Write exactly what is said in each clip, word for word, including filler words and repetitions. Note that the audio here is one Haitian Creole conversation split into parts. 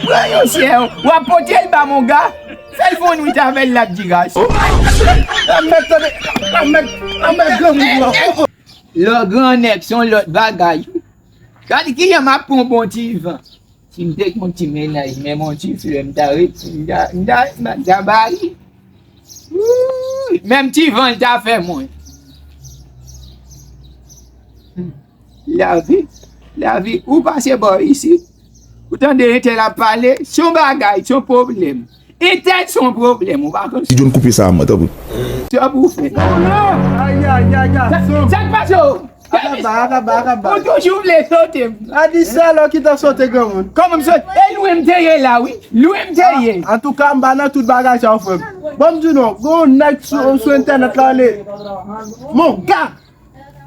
Pran yon chè, w ap pote l ba monga, fè l fè yon nwit avè l, l ap di gason. Lanmèd, tande, lanmèd, lanmèd granmoun lan. Lè w gran nèg, se yon lòt bagay. Gade kijan m ap pran yon bon ti van. Si m te gen yon ti mennaj, menm yon ti flè, m ta ret, m ta, m ta, m ta ba li. Wouy, menm ti van l ta fè mwen. Lavi, lavi, ou pase bò isit, ou tande entèl ap pale, se yon bagay, se yon pwoblèm. Entèl se yon pwoblèm, ou pa konn. Ti John, koupe sa a, mwen, tanpri. Sa pou w fè. Ayayaya. Sa k pase w? Akaba, akaba, akaba. Ou toujou vle sote m. A di sa lè w kite sote granmoun. Kòman m sote? E lwen m te ye la, wi. Lwen m te ye. Antouka, m pa nan tout bagay sa yo, frè m. Bon, m di nou, gon nèg sou, sou entènèt la, le Monga.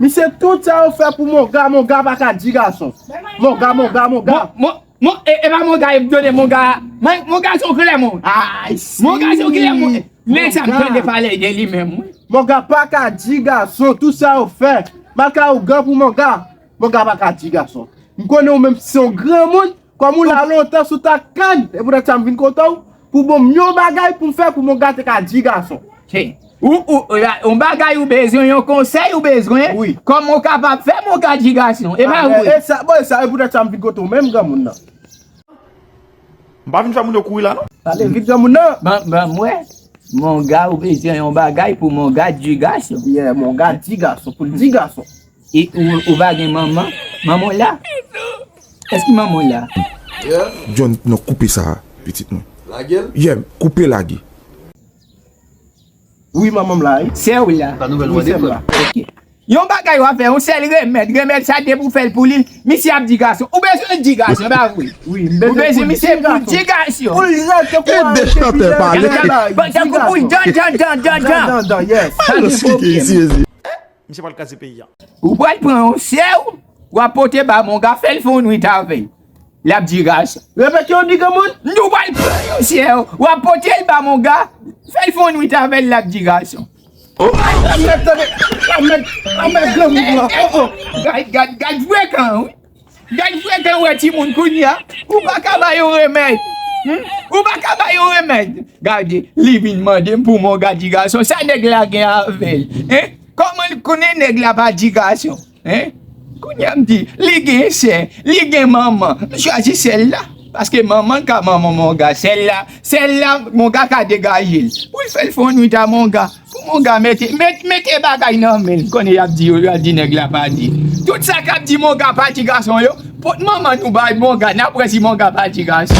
Misye tout sa yo fè pou Monga, Monga pa ka di gason. Monga, Monga, Monga. Mon, mon, mon, e, e pa Monga, e m tande Monga. Mon, Monga se yon kilè moun. Ay, si. Monga se yon kilè moun. Men sa m tande pale de li menm, wi. Monga pa ka di gason, tout sa yo fè. Malka ougan pou Monga. Monga pa ka di gason. M konnen ou menm se yon granmoun, kòm ou la lontan sou ta kann, e poutèt sa m vin kote w, pou bon m yon bagay pou m fè pou Monga te ka di gason. Che. Ou, ou, la, yon bagay ou bezwen, yon konsèy ou bezwen, wi, kòman w kapab fè Monga di gason. E pa vre? E sa, bon, e sa, e poutèt sa m vin kote w menm, granmoun nan. M pa vin fè moun yo kouri la, non. Pale vit, granmoun nan. Ban, ban m wè. Monga, ou bezwen yon bagay pou Monga di gason. Yeah, Monga di gason, pou l di gason. E ou, ou pa gen manman? Manman w la? Èske manman w la? Yeah. John, non, koupe sa a, pitit mwen. Lage l? Yeah, koupe lage. Wi, manman m la, wi. Sè w la? Wi, sè m la. Ok. Yon bagay w ap fè, yon sèl remèd. Remèd sa, depi w fè l pou li, misye ap di gason. Ou bezwen di gason, e pa vre? Wi, m bezwen pou misye pou l di gason. Pou l rete pou... E de chantè pale. Tankou pou l dan, dan, dan, dan, dan. Dan, dan, dan, yes. Sa gen pwoblèm. Misye pral kraze peyi a. Ou pral pran yon sè w, w ap pote ba Monga, fè l fè yon nwit avè l. L ap di gason. Repete yon di granmoun. Nou pral pran yon sè w, w ap pote l ba Monga, fè l fè yon nwit avè l, l ap di gason. Lanmèd, tande, lanmèd, lanmèd granmoun lan. Oh, oh. Gad, gad, gad frekan, wi. Gad frekan, wè timoun kounye a. Ou pa ka ba yon remèd. Hmm? Ou pa ka ba yon remèd. Gade, li vin mande m pou Monga di gason. Sa nèg la gen avè l? Hein? Kòman l konnen nèg la pa di gason? Hein? Kounye a m di, li gen sè, li gen manman. M chwazi sè l la. Paske manman l ka manman Monga. Sè l la, sè l la, Monga ka degaje l. Pou l fè l fè yon nwit a Monga. Pou Monga mete, met, mete bagay nan men l. Konnen y ap di yo, y ap di nèg la pa di. Tout sa k ap di Monga pa di gason yo, pot manman nou bay Monga, n ap wè si Monga pa di gason.